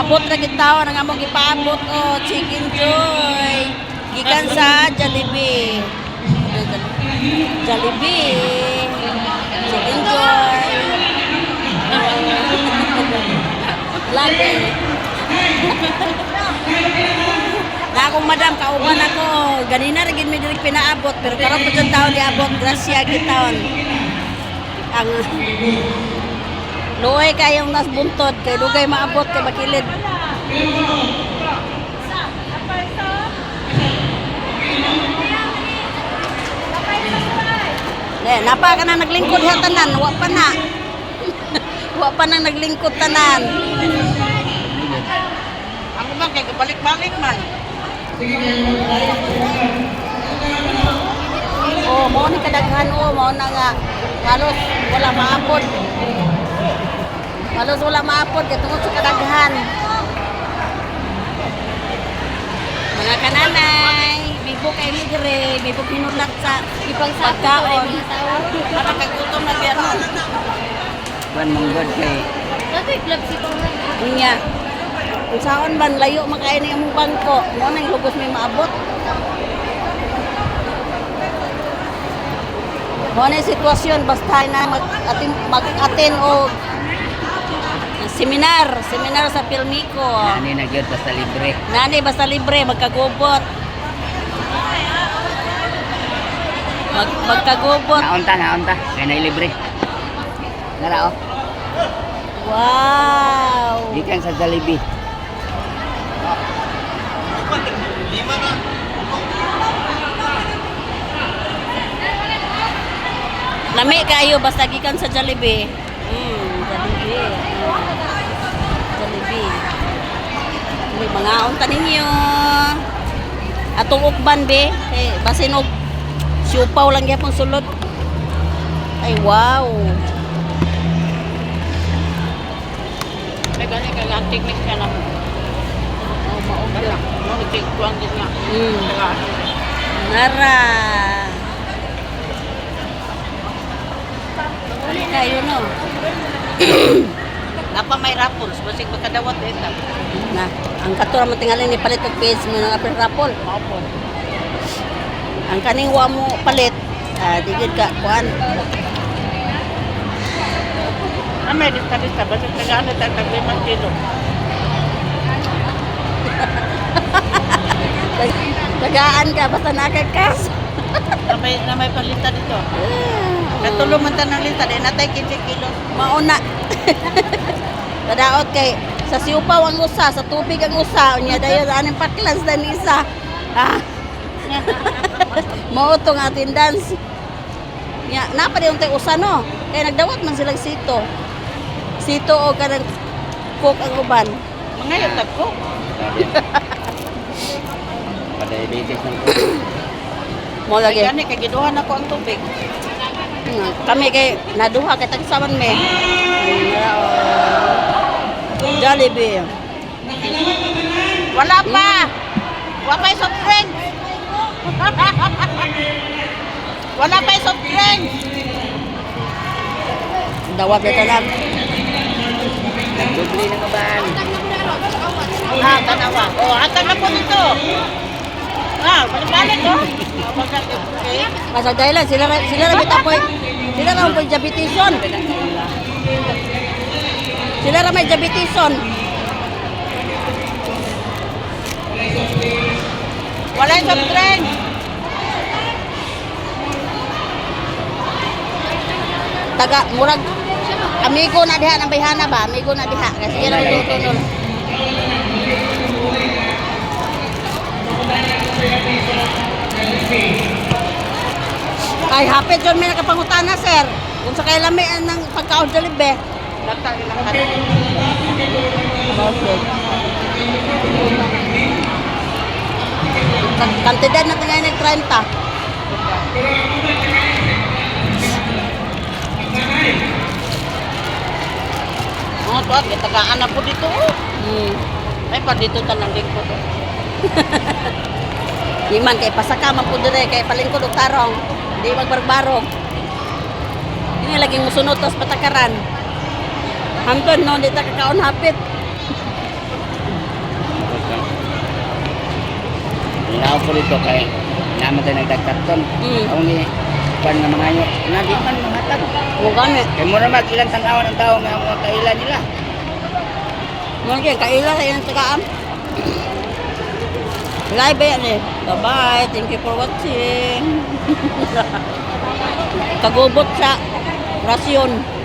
Naabot ra gid taon ang among gipaabot, oh, Chicken Joy. Gikan sa Jollibee. Jollibee. Chicken Joy. Lagi. Na akong madam, kauban ako. Ganina ra gid mi diri pinaabot, pero karon pa jud taon niabot. Grasya gid taon. Ang luoy kayong nas buntod kay dugay maabot kay makilid. Ne, napa ka na naglingkod ha tanan, wa pa na. Wa pa nang naglingkod tanan. Ako man, kay kabalik-balik man. Oh, mao ni kadaghan, oh, mao na nga halos wala maabot. Halos wala maabot kay tungod sa kadaghan. Mga kananay, bibo kay mi dire, bibo hinulak sa Ipang sa pagkaon. mga tao. Para kagutom na biya ron. Kuan manggod kay Dati club si Pangman. Unya. Kung saon man layo man kaayo ni among bangko, mao nang lugos may maabot. Mao na yung sitwasyon basta na mag-atin mag-atin og seminar, seminar sa Pilmico. Nani na gyud basta libre. Nani basta libre magkagubot. Magkagubot. Naunta, naunta. Kay na libre. Nara oh. Wow. Gikan sa Jollibee. Lami kayo basta gikan sa Jollibee. Jollibee. Jollibee. May mga unta ninyo. Atong ukban be, eh basin og siupaw lang gyapon sulod. Ay, wow. May gani kay ang technique siya na. Oh, mao Wala. Mo nagtigkuan din nga. Nara. Dali kayo no. Napa may raffles, basig makadawat eh. Na, ang katura man tingali ni palit og page mo ng apel rapol. Mao po. Ang kaning wa mo palit, ah, di gid ka kuan. Ah, may lista-lista, basig tagaan na tag 5 kilo. Tagaan ka basta nakakas. Na may palita dito. Katulo man ta ng lista, di natay 15 kilo. Mauna. Kadaot kay sa siupaw ang usa, sa tubig ang usa, unya dayon aning paklans dan isa. Ah. Mao tong attendance. Nya napa di untay usa no. Kay nagdawat man silang sito. Sito o kanang cook ang uban. Mga yung tagko. Pa-diabetes ng Mo Kay lagi. gani kay giduhan ako ang tubig. Kami kay naduha kay tagsaman me. Jollibee. Wala pa. Wala pa yung soft drink. Wala pa yung soft drink. Dawat na tanan. Nagdubli na kaban. Ah, tanawa. Oh, atang na po dito. Ah, balik-balik oh. Okay. Asa dahilan sila ra bitapoy. Sila ra may diabetison. Sila ra may diabetison. Wala yung soft drink. Taga murag amigo na diha ng bayhana ba? Amigo na diha kasi sila ra tutunol. Ay, hapit yun may nakapangutana, sir. Kung sa kailan may ng pagkaon Jollibee. Lata ilang hat. Okay. Kantidad na tingay nag 30. Mga tuwag, gitagaan na po dito. Oh. Ay, pa dito tanang lingkod. Oh. Di man kay pasaka man po dire kay palingkod og tarong. Di magbarbarog. Ini laging musunod tas patakaran. Hangtod no di ta kakaon hapit. ko dito kay naman tayo nagdagkaton. Ako ni pan nga mga nyo, na di man mga tag. Mo gani. Kay mura mag ilang tan-awan ang tao nga mga kaila nila. Mo kay kaila sa ilang tagaan. Live ba yan eh. Bye-bye. Thank you for watching. Kagubot sa rasyon.